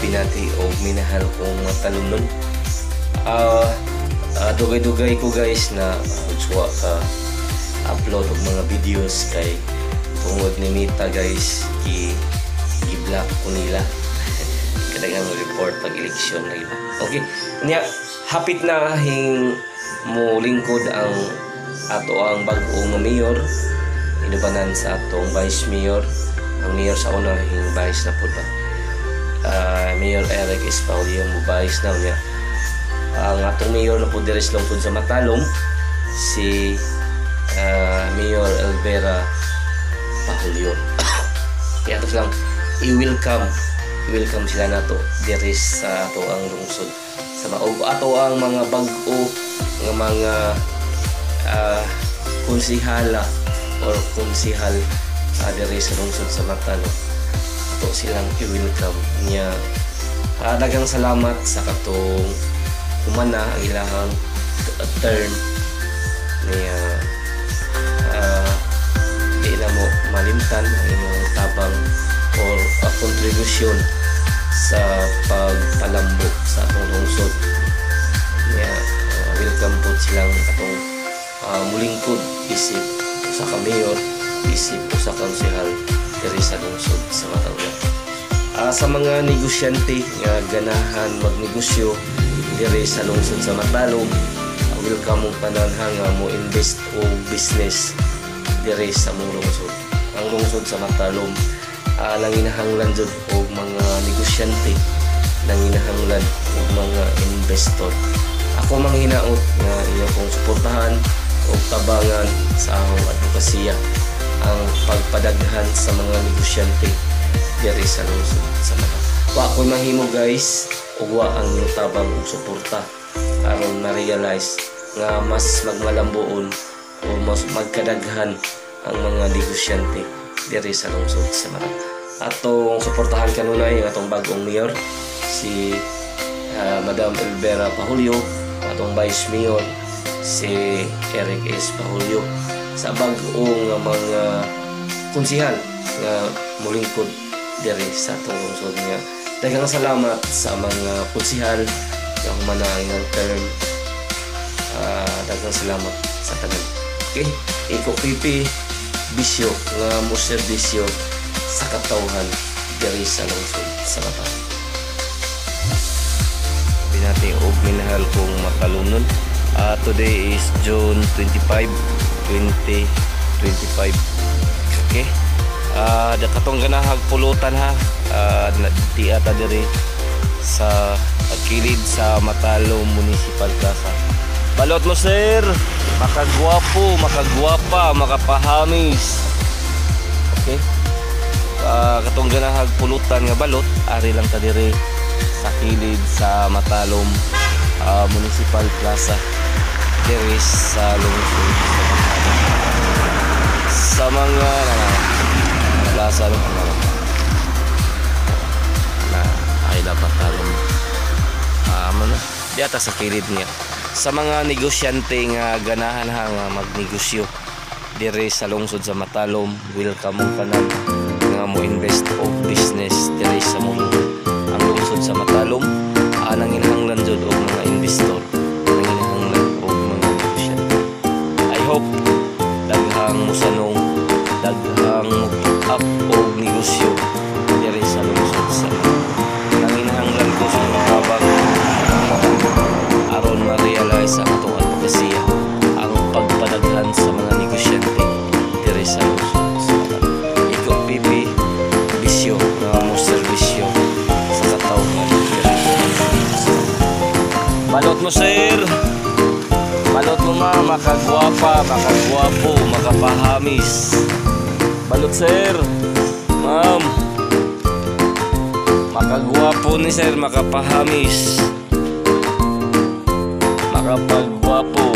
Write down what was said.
Binati og minahal kong matalumnon. Dugay-dugay ko, guys, na suwa ka upload og mga videos kay tungod ni Meta, guys, gi-block ko nila kadaghang report pag eleksyon na iba. Okay, niya hapit na hing mo lingkod ang ato ang bag-o nga mayor inubanan sa atong vice mayor. Ang mayor sa una hing vice na pud ba, Mayor Eric Espaulio mo vice na niya. Ang atong mayor na pud diri sa lungsod sa Matalom, si Mayor Elvera Pahulyo. Kaya ato silang i-welcome sila nato diri sa ato ang lungsod sa maog, ato ang mga bag-o nga mga konsihala or konsihal diri sa lungsod sa Matalom. Ato silang i-welcome niya. Daghang salamat sa katong humana ang ilahang term niya. Di na mo malimtan ang imong tabang or kontribusyon sa pagpalambo sa atong lungsod niya. Welcome po silang atong mulingkod isip usa ka mayor, isip usa ka konsehal diri sa lungsod sa Matalom. Sa mga negosyante nga ganahan magnegosyo diri sa lungsod sa Matalom, welcome mong tanan ha nga mo invest o business diri sa mong lungsod. Ang lungsod sa Matalom nanginahanglan jud og mga negosyante, nanginahanglan og mga investor. Ako manghinaot nga inyo kong suportahan o tabangan sa akong advokasya, ang pagpadaghan sa mga negosyante diri sa lungsod sa Matalom. Wa ko'y mahimo, guys, ug wa ang inyong tabang ug suporta aron ma-realize nga mas magmalambuon o mas magkadaghan ang mga negosyante diri sa lungsod sa Matalom. Atong suportahan kanunay ang atong bagong mayor, si Madam Elvera Pahulyo, atong vice mayor, si Eric S. Pahulyo, sa bag-o nga mga konsihal nga mulingkod diri sa atong lungsod nga. Daghang salamat sa mga konsihal nga humana ang ilang term. Daghang salamat sa tanan. Okay, Iko Pipi Bisyo nga mo serbisyo sa katawhan diri sa lungsod sa Matalom. Binati og minahal kong matalumnon. Today is June 25, 2025. Okay. Da katong ganahag pulutan ha. Di ata diri sa kilid sa Matalom Municipal Plaza. Balot mo, sir. Makagwapo, makagwapa, makapahamis. Okay. Katong ganahag pulutan nga balot, ari lang ta diri sa kilid sa Matalom Municipal Plaza diri sa lungsod sa Matalom. Sa mga na, plaza no na, na ay dapat talom ano na di ata sa kilid niya. Sa mga negosyante nga ganahan ha nga magnegosyo diri sa lungsod sa Matalom, welcome mo tanan nga mo invest og business diri sa mong ang lungsod sa Matalom nanginahanglan jud og mga investor, nanginahanglan og mga negosyante. I hope daghang musanong, daghang mo put up og negosyo diri sa lungsod sa Matalom. Nanginahanglan ko sa inyong tabang aron ma-realize ang atong advokasya, ang pagpadaghan sa mga negosyante diri sa lungsod sa Matalom. Iko Pipi Bisyo nga mo serbisyo sa katawhan diri sa lungsod sa Matalom. Balot mo, sir. Balot mo, ma, makagwapa, makagwapo, makapahamis. Balot, sir. Ma'am. Makagwapo ni sir, makapahamis. Makapagwapo.